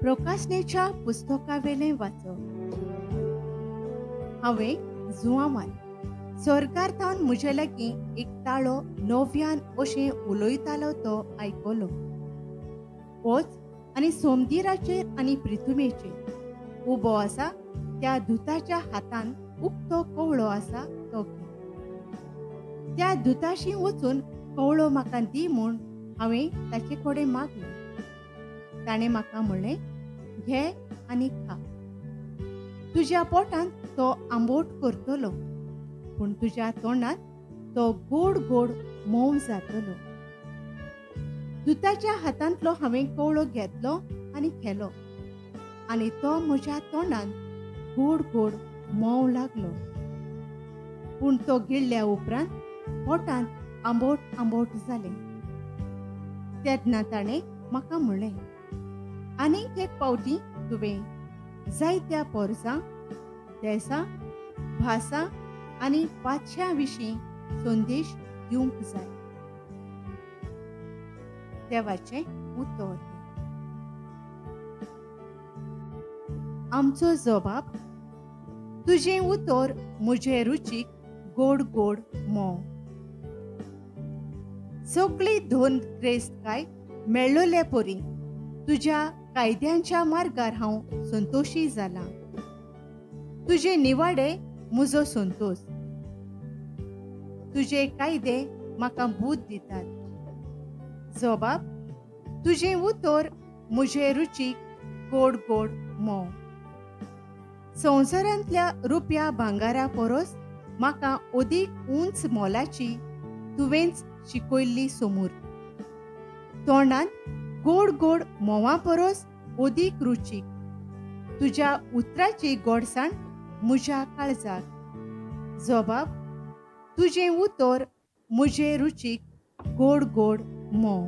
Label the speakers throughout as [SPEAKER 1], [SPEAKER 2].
[SPEAKER 1] प्रकाशनेच्या पुस्तकावेलें वाचप. हांवें जुवामान स्वर्गार थावन म्हजे लागीं एक ताळो नव्यान अशें उलयतालो तो आयकलो. वच आनी सोमदिराचेर आनी प्रिथुमेचेर उबो आसा त्या दुताच्या हातान उक्तो कवळो आसा तो घे. त्या दुताशी वचून कवळो म्हाका दी म्हूण हांवें ताचे कडेन मागलें. ताणें म्हाका म्हणलें, घे आनी खा, तुज्या पोटांत तो आंबोट करतलो, पूण तुज्या तोंडांत तो गोड गोड मोव जातलो. दुताच्या हातांतलो हांवें कवळो घेतलो आनी खेलो आनी तो म्हज्या तोंडांत गोड गोड मोव लागलो, पूण तो गिळ्ळ्या उपरांत पोटांत आंबोट आंबोट जालें. तेन्ना ताणें म्हाका म्हणलें, आनीक एक पावटी तुवें जायत्या पोरसां, देसां, भासां आनी पातशां विशीं संदेश दिवंक जाय. देवाचें उतर. आमचो जबाब, तुजें उतर म्हजे रुचीक गोड गोड मोव. सगळी धन ग्रेस्तकाय मेळ्ळोले परी तुज्या कायद्यांच्या मार्गार हांव संतोशी जालां. तुजे निवाडे म्हजो संतोष, तुजे कायदे म्हाका बूद दितात. जबाब, तुजें उतर म्हजे रुचीक गोड गोड मोव. संवसारांतल्या रुपया भांगारा परस म्हाका अदीक उंच मोलाची तुवेंच शिकयल्ली समूर. तोंडांत गोड गोड म्होंवा परस अदीक रुचीक तुज्या उतराची गोडसाण म्हज्या काळजाक. जबाब, तुजें उतर म्हजे रुचीक गोड गोड म्होंव.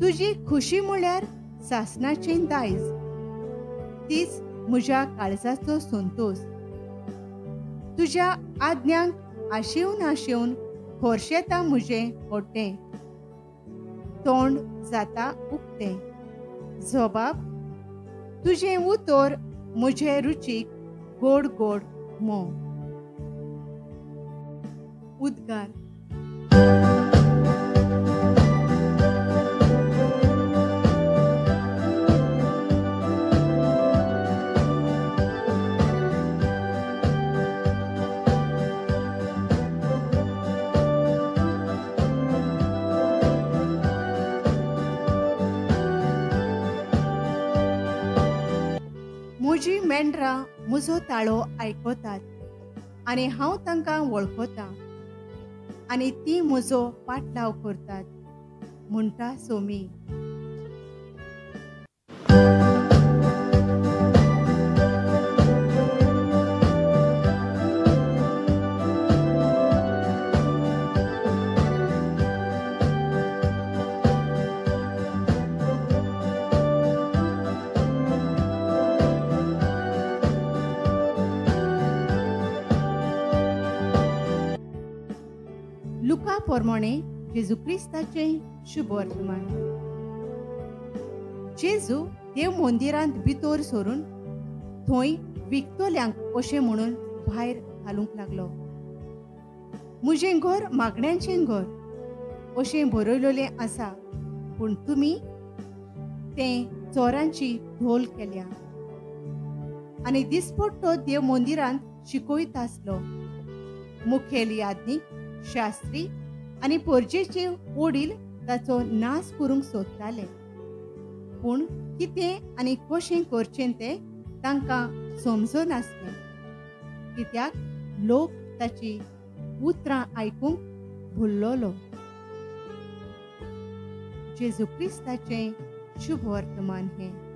[SPEAKER 1] तुजी खुशी म्हळ्यार सासणाचें दायज, तीच म्हज्या काळजाचो संतोष. तुज्या आज्ञांक आशेवन आशेवन खोर्शेता म्हजें होटें, तोंड जाता उक्तें. जबाब, तुजें उतर म्हजे रुचीक गोड गोड म्होंव. उद्गार. म्हजी मेंढरां म्हजो ताळो आयकतात आनी हांव तांकां वळखतां आनी तीं म्हजो पाटलाव करतात, म्हणटा सोमी. लुका प्रमाणे जेजू क्रिस्ताचें शुभ वर्तमान. जेजू देव मंदिरांत भितर सरून थंय विकतल्यांक अशें म्हणून भायर घालूंक लागलो, म्हजें घर मागण्यांचें घर अशें बरयलेलें आसा, पूण तुमी तें चोरांची धोल केल्या. आनी दिसपट्टो देव मंदिरांत शिकयत आसलो. मुखेल याज्ञीक, शास्त्री आनी पोरजेचे वडील ताचो नाश करूंक सोदताले, पूण कितें आनी कशें करचें तें तांकां समजनासलें, कित्याक लोक ताची उतरां आयकूंक भुल्लोलो. जेजू क्रिस्ताचें शुभ वर्तमान हें.